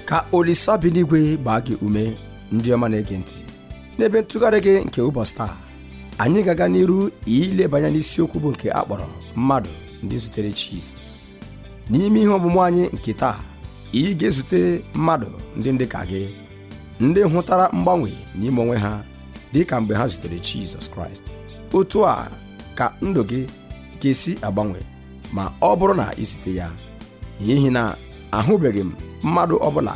Ka Olisa bi n'igwe gbaa gị ume, ndị ọma na-ege ntị. N'ebe ntụgharị gị nke ụbọchị taa, anyị ga-aga n'iru ileba anya n'isiokwu bụ nke a kpọrọ mmadụ ndị zutere Jizọs. N'ime ihe ọmụmụ anyị nke taa, ị ga-ezute mmadụ ndị dị ka gị, ndị hụtara mgbanwe n'ime onwe ha dị ka mgbe ha zutere Jizọs Kraịst. Otu a ka ndụ gị ga-esi agbanwe ma ọ bụrụ na izute ya, n'ihi na ahụbeghị m mmadụ ọbụla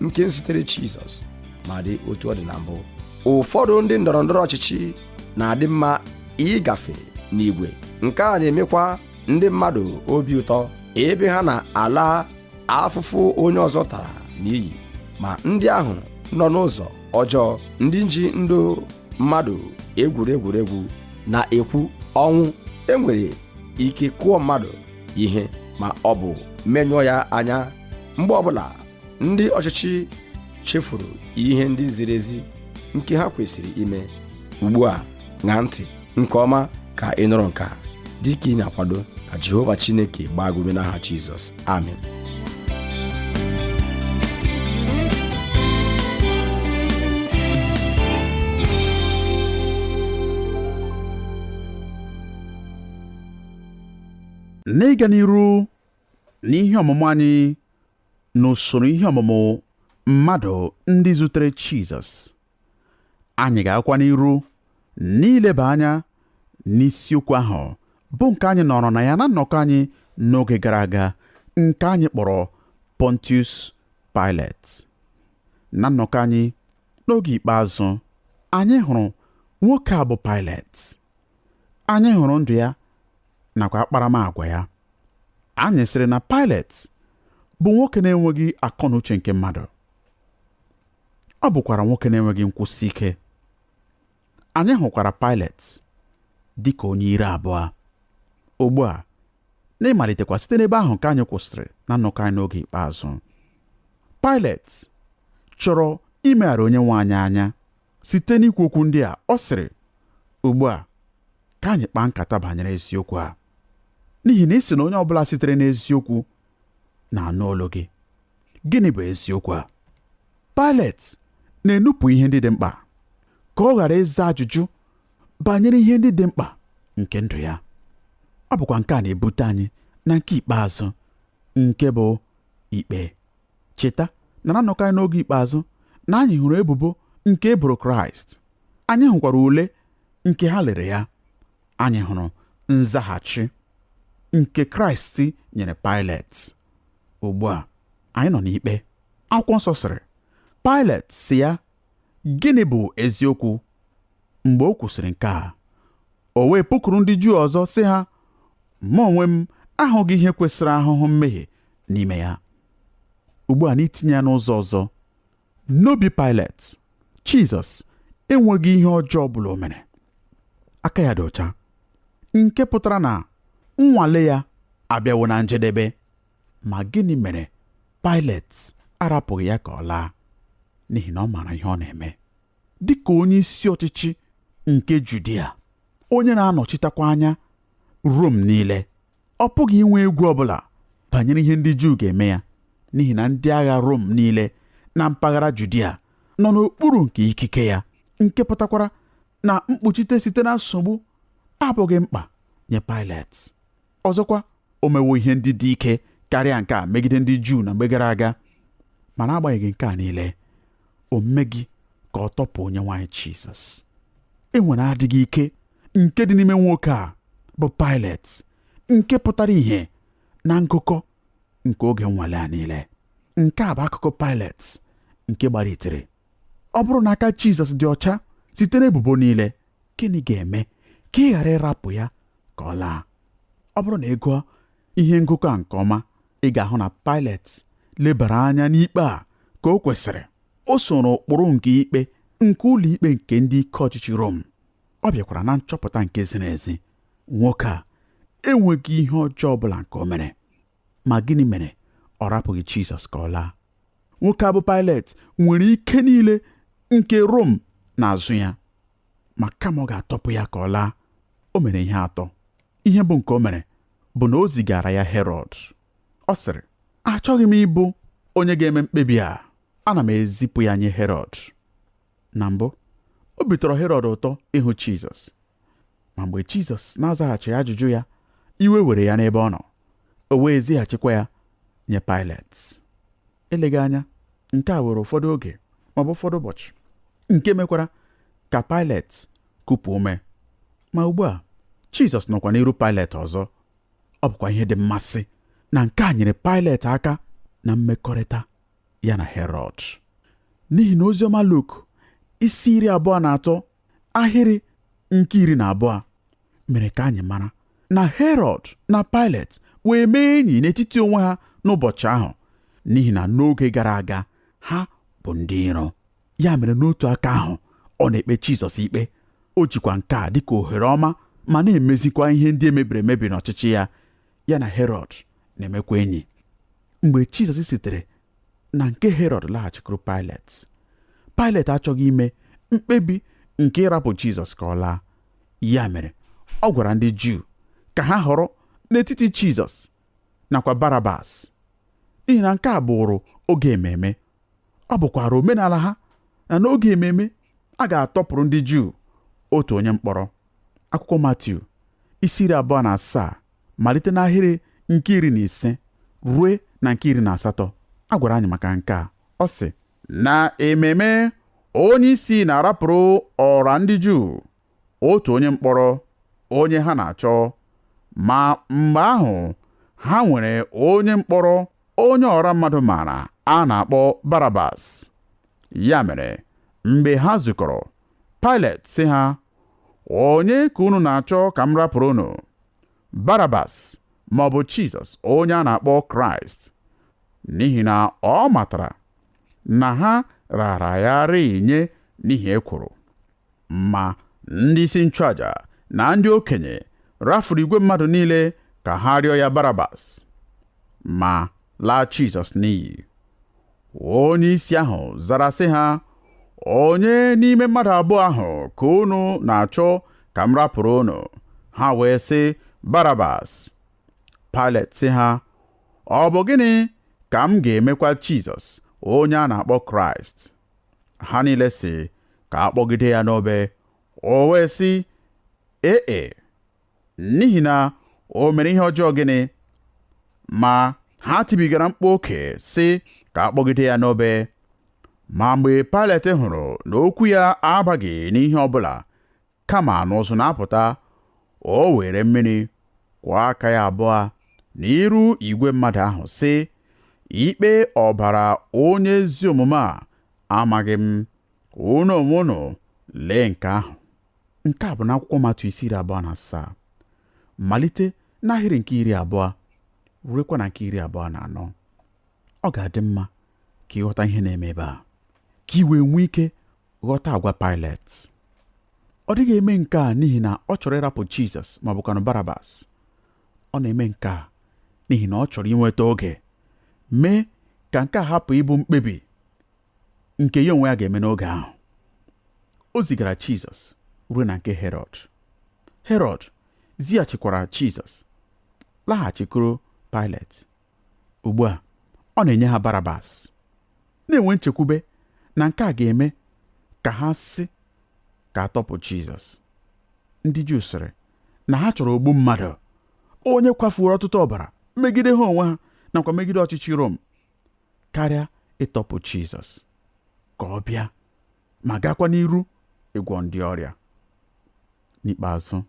nke zutere Jizọs ma dị otu ọ dị na mbụ. Ụfọdụ ndị ndọrọ ndọrọ ọchịchị na-adị mma ịgafe n'igwe, nke a na-emekwa ndị mmadụ obi ụtọ ebe ha na-ala afụfụ onye ọzọ tara n'iyi. Ma ndị ahụ nọ n'ụzọ ọjọọ, ndị ji ndụ mmadụ egwuregwu na-ekwu ọnwụ, enwere ike kụọ mmadụ ihe ma ọ bụ menyụọ ya anya mgbe ọbụla ndị ọchịchị chefuru ihe ndị ziri ezi nke ha kwesịrị ime. Ugbu a, ṅaa ntị nke ọma ka ị nụrụ nke a dịka ị na-akwado ka Jehova Chineke gbaa gị ume n'aha Jizọs. Amen. N'ịga n'iru n'ihe ọmụmụ anyị n'usoro ihe ọmụmụ mmadụ ndị zutere Jizọs, anyị ga-agakwa n'iru n'ileba anya n'isiokwu ahụ bụ nke anyị nọrọ na ya na nnọkọ anyị n'oge gara aga, nke anyị kpọrọ Pontius Pilate. Na nnọkọ anyị n'oge ikpeazụ, anyị hụrụ nwoke a bụ Pilate. Anyị hụrụ ndụ ya nakwa akparamagwa ya. Anyị sịrị na Pilate bụ nwoke na-enweghị akọ na uche nke mmadụ. Ọ bụkwara nwoke na-enweghị nkwụsi ike. Anyị hụkwara Pilate dị ka onye ire abụọ. Ugbu a, n'ịmalitekwa site n'ebe ahụ nke anyị kwụsịrị na nnọkọ anyị n'oge ikpeazụ, Pilate chọrọ imegharị onye nwe anyị anya site n'ikwu okwu ndị a. Ọ sịrị, ugbu a ka anyị kpaa nkata banyere eziokwu a, n'ihi na ị sị na onye ọbụla sitere n'eziokwu na-anụ olu gị. Gịnị bụ eziokwu a? Pilate na-enupụ ihe ndị dị mkpa ka ọ ghara ịza ajụjụ banyere ihe ndị dị mkpa nke ndụ ya. Ọ bụkwa nke a na-ebute anyị na nke ikpeazụ, nke bụ ikpe. Cheta na na nnọkọ anyị n'oge ikpeazụ na anyị hụrụ ebubo nke e boro Kraịst. Anyị hụkwara ule nke ha lere ya. Anyị hụrụ nzaghachi nke Kraịst nyere Pilate. Ugbu a anyị nọ n'ikpe. Akwụkwọ nsọ sịrị, Pilate sị ya, gịnị bụ eziokwu? Mgbe o kwusịrị nke a, o wee pụkwuru ndị Juu ọzọ sị ha, mụ onwe m ahụghị ihe kwesịrị ahụhụ mmehie n'ime ya. Ugbu a, n'itinye ya n'ụzọ ọzọ, n'obi Pilate, Jizọs enweghị ihe ọjọọ ọbụla o mere. Aka ya dị ọcha, nke pụtara na nnwale ya abịawo na njedebe. Ma gịnị mere Pilate arapụghị ya ka ọ laa? N'ihi na ọ maara ihe ọ na-eme. Dị ka onye isi ọchịchị nke Judia, onye na-anọchitekwa anya Rom niile, ọ pụghị inwe egwu ọbụla banyere ihe ndị Juu ga-eme ya, n'ihi na ndị agha Rom niile na mpaghara Judia nọ n'okpuru nke ikike ya, nke pụtakwara na mkpuchite site na nsogbu abụghị mkpa nye Pilate. Ọzọkwa, o mewo ihe ndị dị ike karịa nke a megide ndị Juu na mgbe gara aga. Ma n'agbanyeghị nke a niile, o meghị ka ọ tọpụ onye nwe anyị Jizọs. E nwere adịghị ike nke dị n'ime nwoke a bụ Pilate, nke pụtara ìhè na ngụkọ nke oge nnwale a niile. Nke a bụ akụkụ Pilate nke gbara itiri. Ọ bụrụ na aka Jizọs dị ọcha site n'ebubo niile, gịnị ga-eme ka ị ghara ịrapụ ya ka ọ laa? Ọ bụrụ na ị gụọ ihe ngụkọ a nke ọma, ị ga-ahụ na Pilate lebara anya n'ikpe a ka o kwesịrị. O soro ụkpụrụ nke ikpe nke ụlọ ikpe nke ndị ike ọchịchị Rom. Ọ bịakwara na nchọpụta nke ziri ezi. Nwoke a enweghị ihe ọjọọ ọbụla nke o mere. Ma gịnị mere ọ rapụghị Jizọs ka ọ laa? Nwoke a bụ Pilate nwere ike niile nke Rom n'azụ ya, ma kama ọ ga-atọpụ ya ka ọ laa, o mere ihe atọ. Ihe bụ nke o mere bụ na o zigara ya Herọd. Ọ sịrị, achọghị m ịbụ onye ga-eme mkpebi a. Ana m ezipụ ya nye Herọd. Na mbụ, obi tọrọ Herọd ụtọ ịhụ Jizọs. Ma mgbe Jizọs na-azaghachighị ajụjụ ya, iwe were ya n'ebe ọ nọ. O wee zighachikwa ya nye Paịlet. Eleghị anya, nke a were ụfọdụ oge ma ọ bụ ụfọdụ ụbọchị, nke mekwara ka Paịlet kupụ ume. Ma ugbu a, Jizọs nọkwa n'iru Paịlet ọzọ. Ọ bụkwa ihe dị mmasị na nke a nyere Paịlet aka na mmekọrịta ya na Herọd. N'ihi na oziọma Luk isi 23 ahịrị nke 12 mere ka anyị mara na Herọd na Paịlet wee mee enyi n'etiti onwe ha n'ụbọchị ahụ, n'ihi na n'oge gara aga ha bụ ndị iro. Ya mere n'otu aka ahụ ọ na-ekpe Jizọs ikpe. O jikwa nke a dịka ohere ọma ma na-emezikwa ihe ndị emebiri emebi n'ọchịchị ya. Ya na Herọd na-emekwa enyi. Mgbe Jizọs sitere na nke Herọd laghachikwuru Paịlet, Paịlet achọghị ime mkpebi nke ịrapụ Jizọs ka ọ laa. Ya mere ọ gwara ndị Juu ka ha họrọ n'etiti Jizọs nakwa Barabas, n'ihi na nke a bụrụ oge ememe. Ọ bụkwara omenala ha na n'oge ememe a ga-atọpụrụ ndị Juu otu onye mkpọrọ. Akwụkwọ Matiu isi 27 malite n'ahịrị nke 15 rue na nke 18 a gwara anyị maka nke a. Ọ sị, na ememe onye isi na-arapụrụ ọra ndị Juu otu onye mkpọrọ onye ha na-achọ, ma mgbe ahụ ha nwere onye mkpọrọ onye ọra mmadụ maara a na-akpọ Barabas. Ya mere mgbe ha zukọrọ, Paịlet sị ha, onye ka unu na-achọ ka m rapụrụ unu, Barabas ma ọ bụ Jizọs onye a na-akpọ Kraịst? N'ihi na ọ matara na ha rara ya rịị nye n'ihi ekworo. Ma ndị isi nchụaja na ndị okenye rafuru igwe mmadụ niile ka ha rịọ ya Barabas, ma laa Jizọs n'iyi. Onye isi ahụ zara sị ha, onye n'ime mmadụ abụọ ahụ ka unu na-achọ ka m rapụrụ unu? Ha wee sị, Barabas. Paịlet sị ha, ọ bụ gịnị ka m ga-emekwa Jizọs onye a na-akpọ Kraịst? Ha niile sị ka a kpọgide ya n'obe. O wee sị, ee, n'ihi na o mere ihe ọjọọ gịnị? Ma ha tibigara mkpu oke sị ka a kpọgide ya n'obe. Ma mgbe Paịlet hụrụ na okwu ya abaghị n'ihe ọbụla, kama n'ụzụ na-apụta, o were mmiri kwọọ aka ya abụọ n'iru igwe mmadụ ahụ sị, ikpe ọbara onye ezi omume a amaghị m, unu onwe unu lee nke ahụ. Nke a bụ n'akwụkwọ Matiu isi 27 malite n'ahịrị nke 20 ruekwa na nke 24. Ọ ga-adị mma ka ị ghọta ihe na-eme ebe a, ka ị wee nwee ike ghọta agwa Paịlet. Ọ dịghị eme nke a n'ihi na ọ chọrọ ịrapụ Jizọs ma ọ bụkwanụ Barabas. Ọ na-eme nke a n'ihi na ọ chọrọ inweta oge mee ka nke a hapụ ịbụ mkpebi nke ya onwe ya ga-eme n'oge ahụ. O zigara Jizọs ruo na nke Herọd. Herọd zighachikwara Jizọs laghachikwuru Paịlet. Ugbu a ọ na-enye ha Barabas, na-enwe nchekwube na nke a ga-eme ka ha sị ka a tọpụ Jizọs. Ndị Juu sịrị na ha chọrọ ogbu mmadụ, onye kwafuru ọtụtụ ọbara megide ha onwe ha nakwa megide ọchịchị Rom, karịa ịtọpụ Jizọs ka ọ bịa ma gakwa n'iru ịgwọ ndị ọrịa. N'ikpeazụ,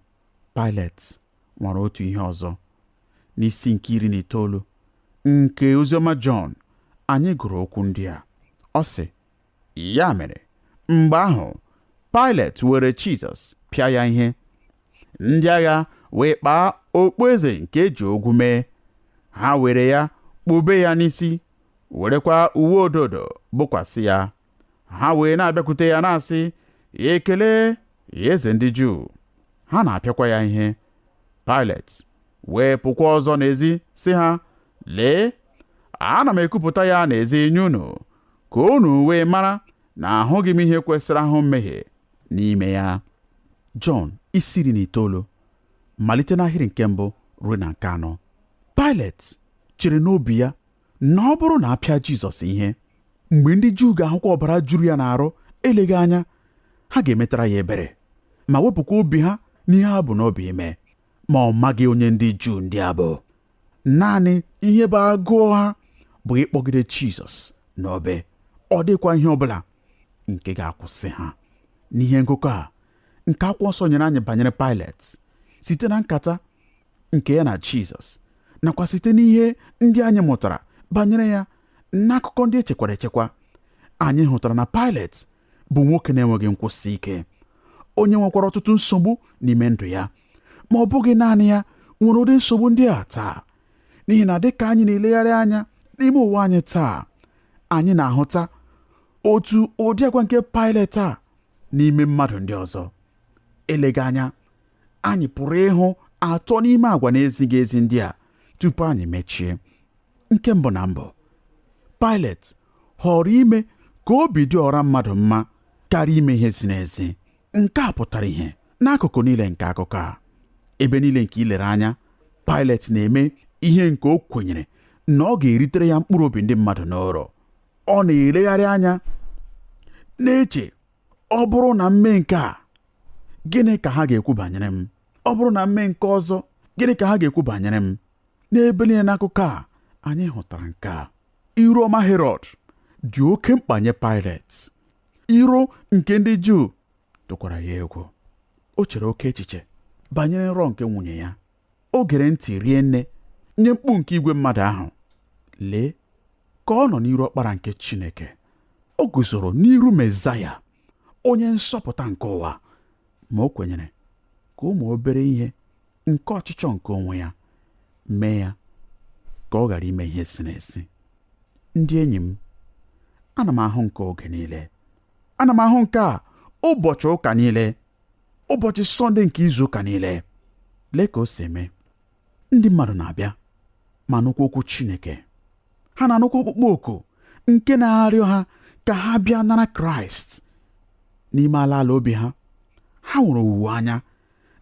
Paịlet nwara otu ihe ọzọ. N'isi nke 19 nke oziọma Jọn, anyị gụrụ okwu ndị a. Ọ sị, ya mere mgbe ahụ Paịlet were Jizọs pịa ya ihe. Ndị agha wee kpaa okpueze nke eji ogwu mee. Ha were ya kpube ya n'isi, werekwa uwe ododo bokwasị ya. Ha wee na-abịakwute ya na-asị, ekele eze ndị Juu. Ha na-apịakwa ya ihe. Paịlet wee pụkwa ọzọ n'ezi sị ha, lee, ana m ekwupụta ya n'ezi nye unu, ka unu wee mara na ahụghị m ihe kwesịrị ahụ mmehie n'ime ya. Jọn isi 19 malite n'ahịrị nke mbụ ruo na nke anọ. Paịlet chere n'obi ya na ọ bụrụ na a pịa Jizọs ihe, mgbe ndị Juu ga-ahụkwa ọbara juru ya n'arụ, eleghị anya ha ga-emetara ya ebere ma wepụkwa obi ha n'ihe ha bu n'obi ime. Ma ọ maghị onye ndị Juu ndị a bụ. Naanị ihe bụ agụụ ha bụ ịkpọgide Jizọs n'obe. Ọ dịkwa ihe ọ bụla nke ga-akwụsị ha. N'ihe ngụkọ a nke akwụkwọ nsọ nyere anyị banyere Paịlet site na nkata nke ya na Jizọs nakwa site n'ihe ndị anyị mụtara banyere ya n'akụkọ ndị echekwara echekwa, anyị hụtara na Paịlet bụ nwoke na-enweghị nkwụsị ike, onye nwekwara ọtụtụ nsogbu n'ime ndụ ya. Ma ọ bụghị naanị ya nwere ụdị nsogbu ndị a taa, n'ihi na dịka anyị na-elegharị anya n'ime ụwa anyị taa, anyị na-ahụta otu ụdị agwa nke Paịlet a n'ime mmadụ ndị ọzọ. Eleghị anya anyị pụrụ ịhụ atọ n'ime agwa na-ezighị ezi ndị a tupu anyị mechie. Nke mbụ na mbụ, Paịlet họrọ ime ka obi dị ọra mmadụ mma karịa ime ihe ziri ezi. Nke a pụtara ihe n'akụkụ niile nke akụkọ a. Ebe niile nke i lere anya, Paịlet na-eme ihe nke o kwenyere na ọ ga-eritere ya mkpụrụ obi ndị mmadụ n'ụrọ. Ọ na-elegharị anya na-eche, ọ bụrụ na m mee nke a, gịnị ka ha ga-ekwu banyere m? Ọ bụrụ na m mee nke ọzọ, gịnị ka ha ga-ekwu banyere m? N'ebe niile n'akụkọ a, anyị hụtara nke a. Iru ọma Herọd dị oke mkpa nye Paịlet. Iro nke ndị Juu tụkwara ya egwu. O chere oke echiche banyere nrọ nke nwunye ya. O gere ntị rie nne nye mkpu nke igwe mmadụ ahụ. Lee ka ọ nọ n'iru ọkpara nke Chineke. O guzoro n'iru Mezaya, onye nsọpụta nke ụwa, ma o kwenyere ka ụmụ obere ihe nke ọchịchọ nke onwe ya mee ya ka ọ ghara ime ihe ziri ezi. Ndị enyi m, ana m ahụ nke oge niile. Ana m ahụ nke a ụbọchị ụka niile, ụbọchị Sọnde nke izu ụka niile. Lee ka o si eme. Ndị mmadụ na-abịa ma nụkwa okwu Chineke. Ha na-anụkwa ọkpụkpọ oku nke na-arịọ ha ka ha bịa nara Kraịst. N'ime ala ala obi ha, ha nwere owuwe anya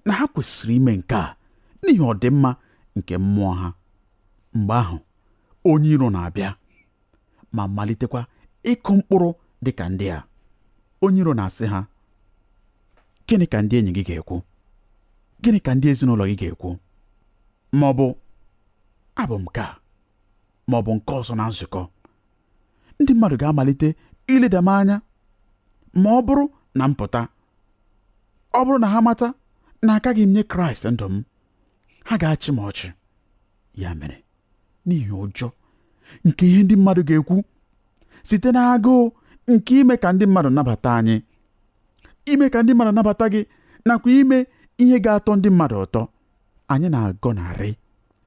na ha kwesịrị ime nke a n'ihi ọdịmma nke mmụọ ha. Mgbe ahụ, onye iro na-abịa ma malitekwa ịkụ mkpụrụ dị ka ndị a. Onye iro na-asị ha, gịnị ka ndị enyi gị ga-ekwu? Gịnị ka ndị ezinụlọ gị ga-ekwu? Ma ọ bụ abụ m nke a ma ọ bụ nke ọzọ na nzukọ. Ndị mmadụ ga-amalite ileda m anya ma ọ bụrụ na m pụta. Ọ bụrụ na ha mata na akaghị m nye Kraịst ndụ m, ha ga-achị m ọchị. Ya mere, n'ihi ụjọ nke ihe ndị mmadụ ga-ekwu, site n'agụụ nke ime ka ndị mmadụ nabata anyị, ime ka ndị mmadụ nabata gị, nakwa ime ihe ga-atọ ndị mmadụ ụtọ, anyị na-agọnarị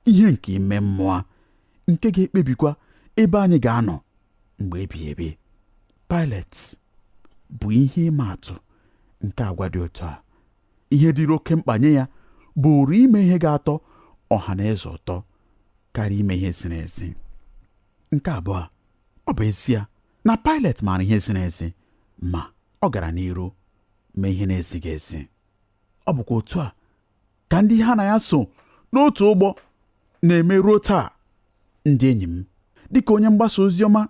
ihe nke ime mmụọ nke ga-ekpebikwa ebe anyị ga-anọ mgbe ebighị ebi. Paịlet bụ ihe ịma atụ nke agwa dị otu a. Ihe dịrị oke mkpa nye ya bụrụ ime ihe ga-atọ ọha na eze ụtọ karịa ime ihe ziri ezi. Nke abụọ, ọ bụ ezie na Paịlet maara ihe ziri ezi, ma ọ gara n'iru mee ihe na-ezighị ezi. Ọ bụkwa otu a ka ndị ha na ya so n'otu ụgbọ na-eme ruo taa. Ndị enyi m, dịka onye mgbasa ozi ọma,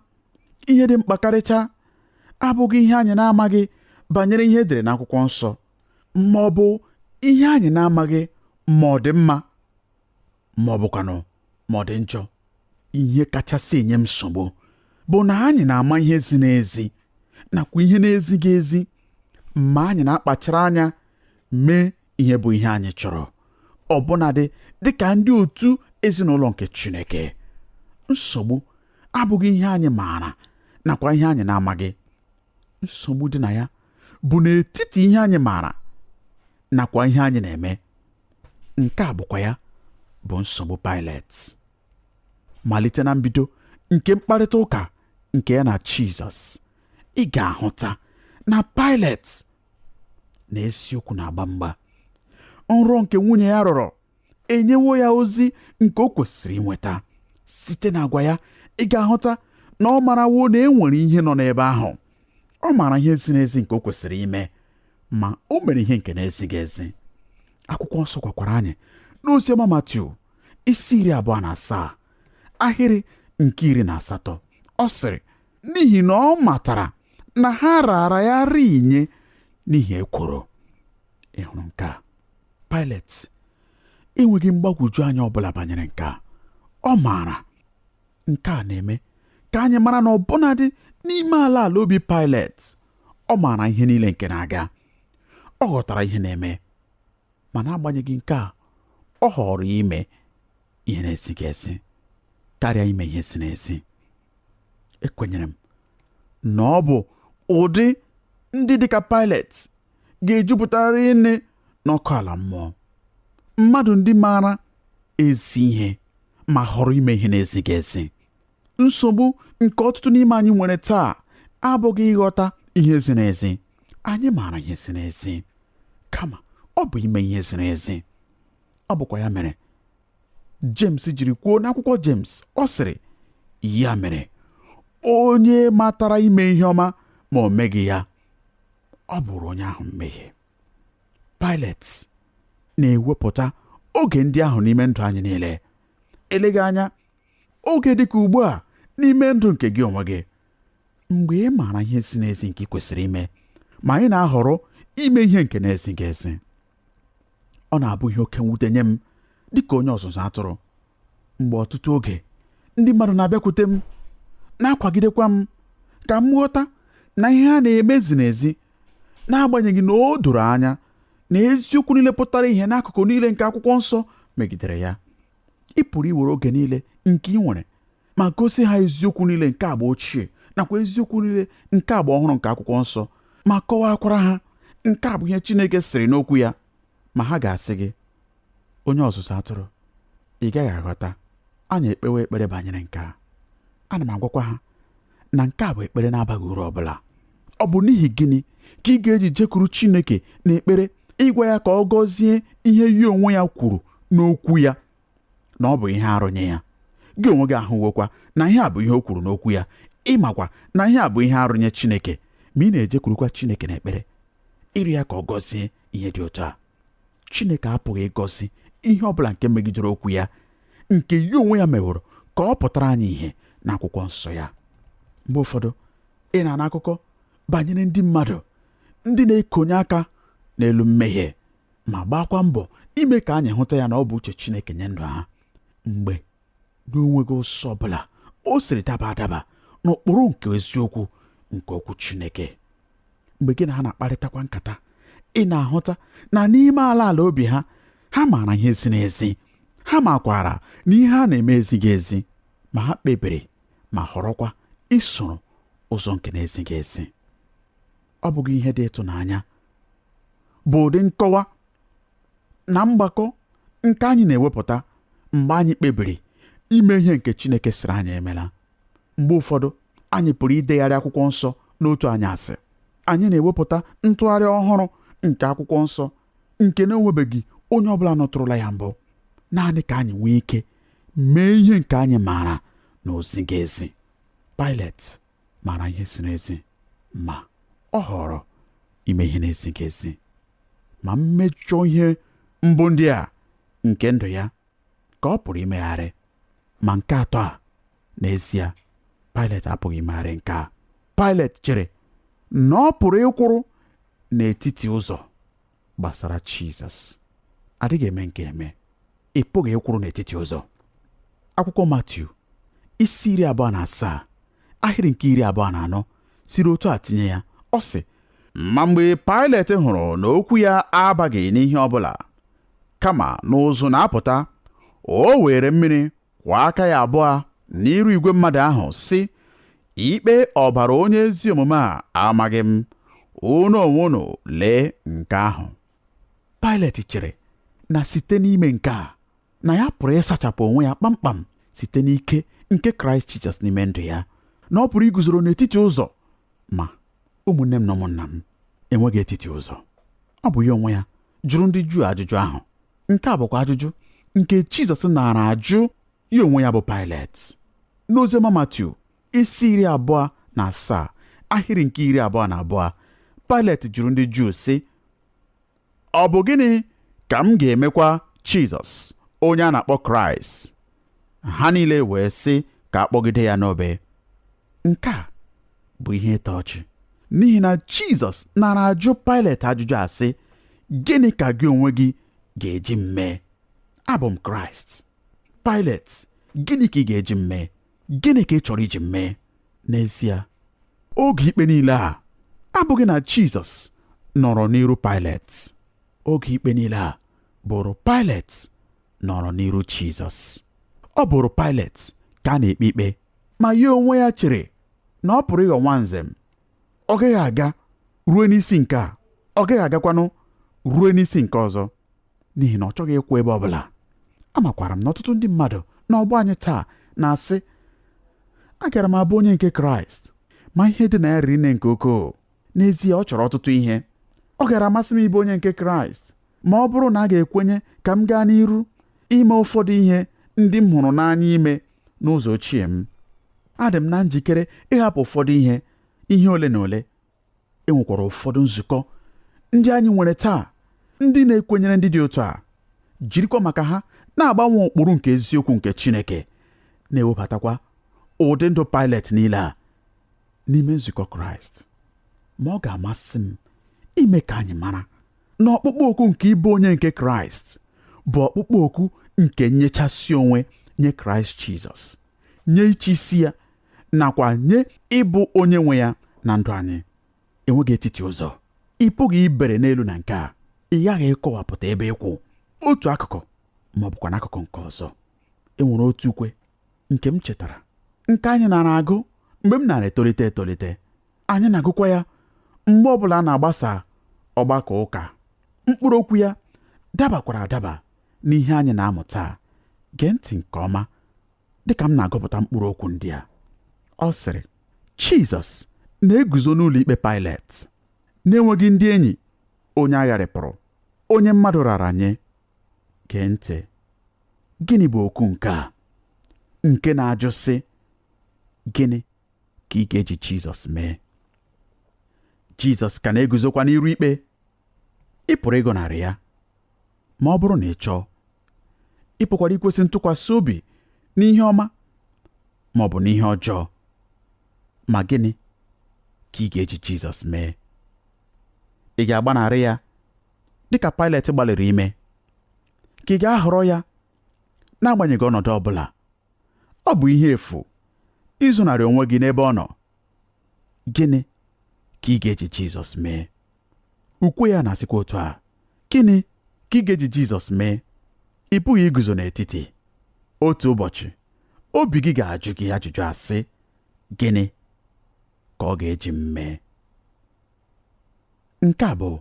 ihe dị mkpa karịchaa abụghị ihe anyị na-amaghị banyere ihe edere n'akwụkwọ nsọ, ma ọ bụ ihe anyị na-amaghị ma ọ dị mma ma ọ bụkwanụ ma ọ dị njọ. Ihe kachasị enye m nsogbu bụ na anyị na-ama ihe ziri ezi nakwa ihe na-ezighị ezi, ma anyị na-akpachara anya mee ihe bụ ihe anyị chọrọ, ọbụnadị dịka ndị otu ezinụlọ nke Chineke. Nsogbu abụghị ihe anyị maara nakwa ihe anyị na-amaghị. Nsogbu dị na ya bụ n'etiti ihe anyị maara nakwa ihe anyị na-eme. Nke a bụkwa ya bụ nsogbu Paịlet. Malite na mbido nke mkparịta ụka nke ya na Jizọs, ị ga-ahụta na Paịlet na eziokwu na-agba mgba. Nrọ nke nwunye ya rọrọ enyewo ya ozi nke o kwesịrị inweta. Site n'agwa ya, ị ga-ahụta na ọ marawo na e nwere ihe nọ n'ebe ahụ. Ọ maara ihe ziri ezi nke o kwesịrị ime, ma o mere ihe nke na-ezighị ezi. Akwụkwọ nsọ gwakwara anyị n'oziọma Matiu isi 27 ahịrị nke 18, ọ sịrị, n'ihi na ọ matara na ha raara ya rinye n'ihi ekworo. Ị hụrụ nke a? Pilet enweghị mgbagwoju anya ọbụla banyere nke a. Ọ maara nke a na-eme ka anyị mara na ọbụnadị n'ime ala ala obi Pilet, ọ maara ihe niile nke na-aga. Ọ ghọtara ihe na-eme, ma n'agbanyeghị nke a, ọ họrọ ime ihe na-esighị esi karịa ime ihe siri ezi. Ekwenyere m na ọ bụ ụdị ndị dịka Pilet ga-ejupụtarị nne n'ọkụ ala mmụọ, mmadụ ndị maara ezi ihe ma họrọ ime ihe na-ezighị ezi. Nsogbu nke ọtụtụ n'ime anyị nwere taa abụghị ịghọta ihe ziri ezi. Anyị maara ihe ziri ezi, kama ọ bụ ime ihe ziri ezi. Ọ bụkwa ya mere James jiri kwuo n'akwụkwọ James, ọ sịrị, ya mere onye matara ime ihe ọma ma o meghị ya, ọ bụrụ onye ahụ mmehie. Pilet na-ewepụta oge ndị ahụ n'ime ndụ anyị niile. Eleghị anya oge dịka ugbu a n'ime ndụ nke gị onwe gị, mgbe ị maara ihe si n'ezi nke ị kwesịrị ime, ma ị na-ahọrọ ime ihe nke na-ezighị ezi. Ọ na-abụ ihe oke mwute nye m dịka onye ọzụzụ atụrụ mgbe ọtụtụ oge ndị mmadụ na-abịakwute m na-akwagidekwa m ka m ghọta na ihe ha na-eme ziri ezi, n'agbanyeghị na o doro anya na eziokwu niile pụtara ihe n'akụkụ niile nke akwụkwọ nsọ megidere ya. Ị pụrụ iwere oge niile nke ị nwere ma gosi ha eziokwu niile nke agba ochie nakwa eziokwu niile nke agba ọhụrụ nke akwụkwọ nsọ, ma kọwakwara ha nke a bụ ihe Chineke sịrị n'okwu ya, ma ha ga-asị gị, onye ọzụzụ atụrụ, ị gaghị aghọta. Anyị ekpewe ekpere banyere nke a. Ana m agwakwa ha na nke a bụ ekpere na-abaghị uru ọbụla. Ọ bụ n'ihi gịnị ka ị ga-eji jekwuru Chineke n'ekpere ịgwa ya ka ọ gọzie ihe ya onwe ya kwuru n'okwu ya, na ọ bụ ihe arụ nye ya? Gị onwe gị ahụwokwa na ihe a bụ ihe o kwuru n'okwu ya, ịmakwa na ihe a bụ ihe arụ nye Chineke, ma ị na-ejekwurukwa Chineke n'ekpere ịrịọ ya ka ọ gọzie ihe dị otu a. Chineke apụghị ịgọzi ihe ọ bụla nke megidere okwu ya, nke ya onwe ya meworo ka ọ pụtara anyị ihe n'akwụkwọ nsọ ya. Mgbe ụfọdụ ị na-anụ akụkọ banyere ndị mmadụ ndị na-ekonye aka n'elu mmehie ma gbakwa mbọ ime ka anyị hụta ya na ọ bụ uche Chineke nye ndụ ha, mgbe n'onweghị ụzọ ọbụla o siri daba adaba n'ụkpụrụ nke eziokwu nke okwu Chineke. Mgbe gị na ha na-akparịtakwa nkata, ị na-ahụta na n'ime ala ala obi ha, ha maara ihe ziri ezi, ha makwara na ihe ha na-eme ezighị ezi, ma ha kpebiri ma họrọkwa isoro ụzọ nke na-ezighị ezi. Ọ bụghị ihe dị ịtụnanya bụ ụdị nkọwa na mgbakọ nke anyị na-ewepụta mgbe anyị kpebiri ime ihe nke Chineke sịrị anyị emela. Mgbe ụfọdụ anyị pụrụ idegharị akwụkwọ nsọ n'otu anyasị. Anyị na-ewepụta ntụgharị ọhụrụ nke akwụkwọ nsọ nke na-enwebeghị onye ọbụla nọtụrụla ya mbụ, naanị ka anyị nwee ike mee ihe nke anyị maara na o zighị ezi. Pilet maara ihe ziri ezi, ma ọ họrọ ime ihe na-ezighị ezi. Ma mmejọ ihe mbụ ndị a nke ndụ ya ka ọ pụrụ imegharị, ma nke atọ a, n'ezie Pilet apụghị imegharị nke a. Pilet chere na ọ pụrụ ịkwụrụ n'etiti ụzọ gbasara Jizọs. Adịghị eme nke eme. Ị pụghị ịkwụrụ n'etiti ụzọ. Akwụkwọ Matiu isi 27 ahịrị nke 24 siri otu a tinye ya. Ọ sị, ma mgbe Pilet hụrụ na okwu ya abaghị n'ihe ọbụla, kama n'ụzụ na-apụta, o were mmiri kwọọ aka ya abụọ n'iru igwe mmadụ ahụ, sị, ikpe ọbara onye ezi omume a amaghị m, unu onwe unu lee nke ahụ. Pilet chere na site n'ime nke a na ya pụrụ ịsachapụ onwe ya kpamkpam site n'ike nke Kraịst Jizọs n'ime ndụ ya, na ọ pụrụ iguzoro n'etiti ụzọ. Ma ụmụnne m na ụmụnna m, enweghị etiti ụzọ. Ọ bụ ya onwe ya jụrụ ndị Juu ajụjụ ahụ. Nke a bụkwa ajụjụ nke Jizọs nara ajụ ya onwe ya bụ Pilet. N'oziọma Matiu isi 27 ahịrị nke 22, Pilet jụrụ ndị Juu sị, ọ bụ gịnị ka m ga-emekwa Jizọs onye a na-akpọ Kraịst? Ha niile wee sị, ka a kpọgide ya n'obe. Nke a bụ ihe ịtọ ọchị, n'ihi na Jizọs nara ajụ Pilet ajụjụ a sị, gịnị ka gị onwe gị ga-eji m mee? Abụ m Kraịst. Pilet, gịnị ka ị ga-eji m mee? Gịnị ka ị chọrọ iji m mee? N'ezie, oge ikpe niile a abụghị na Jizọs nọrọ n'iru Pilet. Oge ikpe niile a bụrụ Pilet nọrọ n'iru Jizọs. Ọ bụrụ Pilet ka a na-ekpe ikpe, ma ya onwe ya chere na ọ pụrụ ịghọ nwa nzem. Ọ gaghị aga ruo n'isi nke a, ọ gaghị agakwanụ ruo n'isi nke ọzọ, n'ihi na ọ chọghị ịkwụ ebe ọbụla. Amakwara m na ọtụtụ ndị mmadụ n'ọgbọ anyị taa na-asị, agara m abụ onye nke Kraịst, ma ihe dị na ya riri nne nke ukwuu. N'ezie, ọ chọrọ ọtụtụ ihe. Ọ gara amasị m ịbụ onye nke Kraịst, ma ọ bụrụ na a ga-ekwenye ka m gaa n'iru ime ụfọdụ ihe ndị m hụrụ n'anya ime n'ụzọ ochie m. Adị m na njikere ịhapụ ụfọdụ ihe ole na ole. E nwekwara ụfọdụ nzukọ ndị anyị nwere taa ndị na-ekwenyere ndị dị otu a, jirikwa maka ha na-agbanwe ụkpụrụ nke eziokwu nke Chineke, na-ewebatakwa ụdị ndụ Pilet niile a n'ime nzukọ Kraịst. Ma ọ ga-amasị m ime ka anyị mara na ọkpụkpọ oku nke ịbụ onye nke Kraịst bụ ọkpụkpọ oku nke nyechasị onwe nye Kraịst Jizọs, nye ịchị isi ya, nakwa nye ịbụ onye nwe ya na ndụ anyị. Enweghị etiti ụzọ. Ị pụghị ibere n'elu na nke a. Ị ghaghị ịkọwapụta ebe ịkwụ, otu akụkụ ma ọ bụkwa n'akụkụ nke ọzọ. E nwere otu ukwe nke m chetara nke anyị nara agụ mgbe m nara etolite etolite. Anyị na-agụkwa ya mgbe ọbụla a na-agbasa ọgbakọ ụka. Mkpụrụ okwu ya dabakwara adaba n'ihe anyị na-amụ taa. Gee ntị nke ọma dịka m na-agụpụta mkpụrụ okwu ndị a. Ọ sịrị, Jizọs na-eguzo n'ụlọ ikpe Pilet, na-enweghị ndị enyi, onye agharịpụrụ, onye mmadụ rara nye. Gee ntị, gịnị bụ okwu nke a nke na-ajụ sị, gịnị ka ị ga-eji Jizọs mee? Jizọs ka na-eguzokwa n'iru ikpe. Ị pụrụ ịgọnarị ya ma ọ bụrụ na ị chọọ. Ị pụkwara ikwesị ntụkwasị obi n'ihe ọma ma ọ bụ n'ihe ọjọọ. Ma gịnị ka ị ga-eji Jizọs mee? Ị ga-agbanarị ya dịka Pilet gbalịrị ime? Ka ị ga-ahọrọ ya n'agbanyeghị ọnọdụ ọbụla? Ọ bụ ihe efu izonarị onwe gị n'ebe ọ nọ. Gịnị ka ị ga-eji Jizọs mee? Ukwe ya na-asịkwa otu a, gịnị ka ị ga-eji Jizọs mee? Ị pụghị iguzo n'etiti. Otu ụbọchị, obi gị ga-ajụ gị ajụjụ asị, gịnị ka ọ ga-eji m mee? Nke a bụ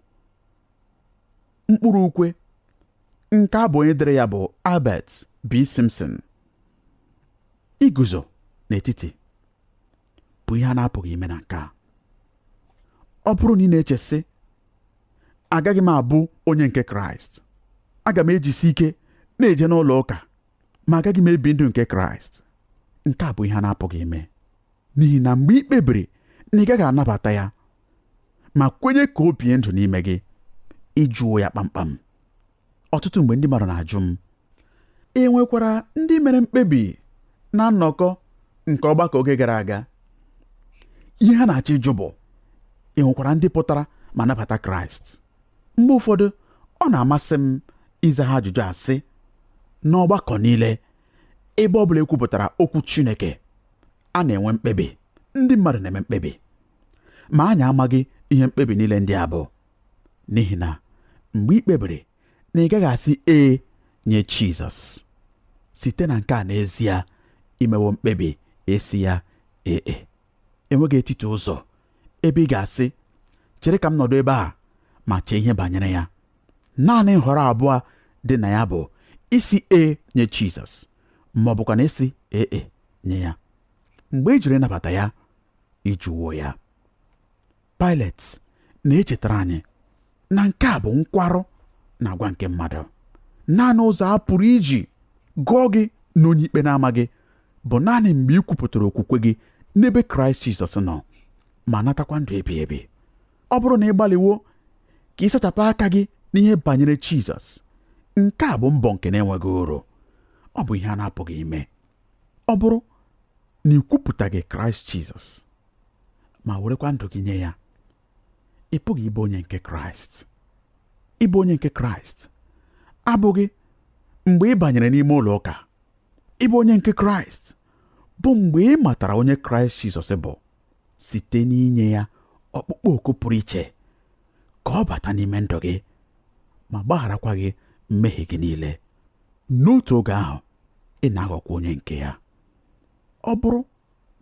mkpụrụ ukwe. Nke a bụ onye dere ya bụ Albert B. Simpson. Iguzo n'etiti bụ ihe a na-apụghị ime na nke a. Ọ bụrụ na ị na-eche sị, agaghị m abụ onye nke Kraịst, aga m ejisi ike na-eje n'ụlọ ụka, ma agaghị m ebi ndụ nke Kraịst, nke a bụ ihe a na-apụghị ime. N'ihi na mgbe ị kpebiri na ị gaghị anabata ya ma kwenye ka o bie ndụ n'ime gị, ị jụọ ya kpamkpam. Ọtụtụ mgbe ndị mmadụ na-ajụ m, e nwekwara ndị mere mkpebi na nnọkọ nke ọgbakọ oge gara aga? Ihe ha na-achọ ịjụ bụ, e nwekwara ndị pụtara ma nabata Kraịst? Mgbe ụfọdụ ọ na-amasị m ịza ha ajụjụ asị, n'ọgbakọ niile, ebe ọ bụla e kwupụtara okwu Chineke, a na-enwe mkpebi. Ndị mmadụ na-eme mkpebi, ma anyị amaghị ihe mkpebi niile ndị a bụ. N'ihi na mgbe ị kpebiri na ị gaghị asị ee nye Jizọs, site na nke a n'ezie imewo mkpebi esi ya ee. Enweghị etiti ụzọ ebe ị ga-asị, chere ka m nọdụ ebe a ma chee ihe banyere ya. Naanị nhọrọ abụọ dị na ya bụ isi ee nye Jizọs ma ọ bụkwa na isi ee nye ya. Mgbe ị jụrụ ịnabata ya, ị jụwo ya. Pilet na-echetara anyị na nke a bụ nkwarụ na agwa nke mmadụ. Naanị ụzọ a pụrụ iji gụọ gị na onye ikpe na-amaghị bụ naanị mgbe ị kwupụtara okwukwe gị n'ebe Kraịst Jizọs nọ ma natakwa ndụ ebighị ebi. Ọ bụrụ na ị gbalịwo ka ị sachapụ aka gị n'ihe banyere Jizọs, nke a bụ mbọ nke na-enweghị uru. Ọ bụ ihe a na-apụghị ime. Ọ bụrụ na ikwupụtaghị Kraịst Jizọs ma werekwa ndụ gị nye ya, ị pụghị ịbụ onye nke Kraịst. Ịbụ onye nke Kraịst abụghị mgbe ị banyere n'ime ụlọ ụka. Ịbụ onye nke Kraịst bụ mgbe ị matara onye Kraịst Jizọs bụ site n'inye ya ọkpụkpọ oku pụrụ iche ka ọ bata n'ime ndụ gị ma gbagharakwa gị mmehie gị niile. N'otu oge ahụ, ị na-aghọkwa onye nke ya. Ọ bụrụ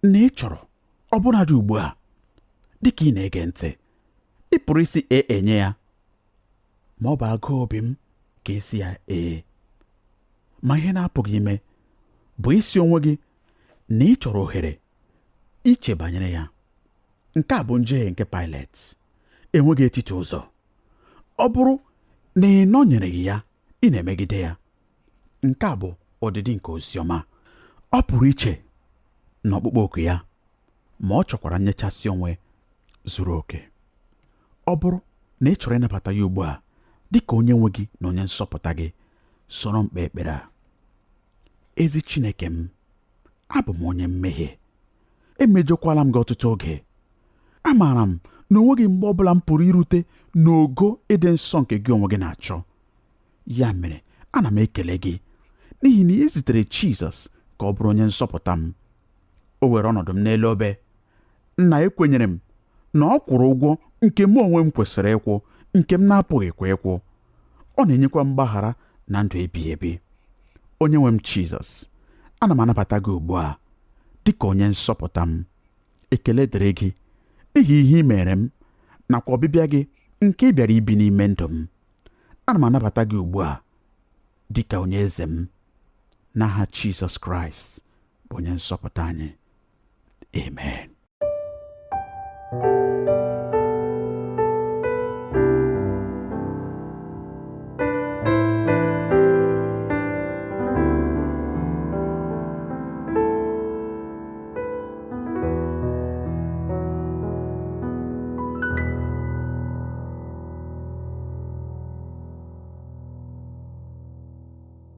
na ị chọrọ, ọbụnadị ugbu a, dịka ị na-ege ntị, ị pụrụ isi ee enye ya, ma ọ bụ agụụ obi m ka esi ya ee. Ma ihe na-apụghị ime bụ isi onwe gị na ị chọrọ ohere iche banyere ya. Nke a bụ njehie nke Pilet. Enweghị etiti ụzọ. Ọ bụrụ na ị nọnyereghị ya, ị na-emegide ya. Nke a bụ ọdịdị nke oziọma. Ọ pụrụ iche na ọkpụkpọ oku ya, ma ọ chọkwara nyechasị onwe zuru oke. Ọ bụrụ na ị chọrọ ịnabata ya ugbu a dị ka onye nwe gị na onye nsọpụta gị, soro m kpee ekpere a. Ezi Chineke m, abụ m onye mmehie. Emejọkwala m gị ọtụtụ oge. Amaara m na onweghị mgbe ọbụla m pụrụ irute n'ogo ịdị nsọ nke gị onwe gị na-achọ. Ya mere, ana m ekele gị n'ihi na ị zitere Jizọs ka ọ bụrụ onye nsọpụta m. O were ọnọdụ m n'elu obe. Nna, ekwenyere m na ọ kwụrụ ụgwọ nke mụ onwe m kwesịrị ịkwụ, nke m na-apụghịkwa ịkwụ. Ọ na-enyekwa mgbaghara na ndụ ebighị ebi. Onye nwe m Jizọs, ana m anabata gị ugbu a dị ka onye nsọpụta m. Ekele dịrị gị n'ihi ihe ị mere m nakwa ọbịbịa gị nke ị bịara ibi n'ime ndụ m. Ana m anabata gị ugbu a dị ka onye eze m, n'aha Jizọs Kraịst bụ onye nsọpụta anyị. Amen.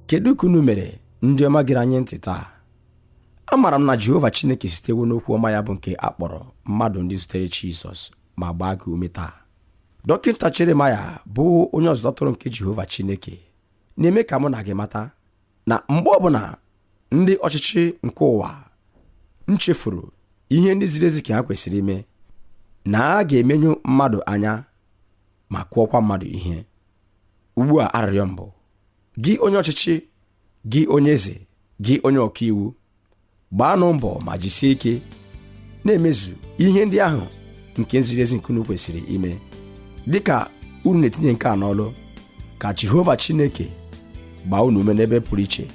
Kedu ka unu mere, ndị ọma gere anyị ntị taa? Amaara m na Jehova Chineke sitewo n'okwu ọma ya bụ nke a kpọrọ mmadụ ndị zutere Jizọs ma gbaa gị ume taa. Dọkịta Jeremaya bụ onye ọzụzụ atụrụ nke Jehova Chineke na-eme ka mụ na gị mata na mgbe ọbụla ndị ọchịchị nke ụwa nchefuru ihe ndị ziri ezi ka ha kwesịrị ime, na a ga-emenyu mmadụ anya ma kụọkwa mmadụ ihe. Ugbu a arịrịọ mbụ gị onye ọchịchị, gị onye eze, gị onye ọkaiwu, gbaanụ mbọ ma jisie ike na-emezu ihe ndị ahụ nke ziri ezi nke unu kwesịrị ime. Dịka unu na-etinye nke a n'ọlụ, ka Jehova Chineke gbaa unu ume n'ebe pụrụ iche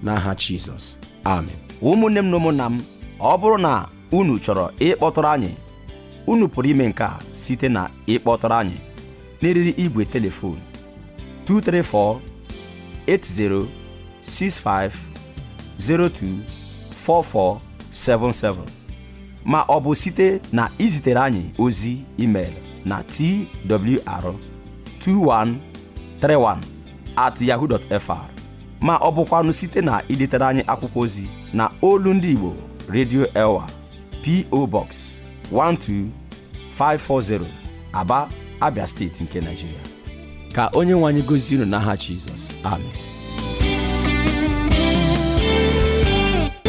n'aha Jizọs. Amen. Ụmụnne m na ụmụnna m, ọ bụrụ na unu chọrọ ịkpọtụrụ anyị, unu pụrụ ime nke a site na ịkpọtụrụ anyị n'eriri igwe telefon 234 80 65 02 4477 ma ọ bụ site na izitere anyị ozi email na twr2131@yahoo.fr ma ọ bụkwanụ site na idetere anyị akwụkwọ ozi na Olu Ndị Igbo Radio Elwa, P.O. Box 12540, Aba, Abia Steeti nke Nigeria. Ka onye nwe anyị gozie unu n'aha Jizọs. Amen.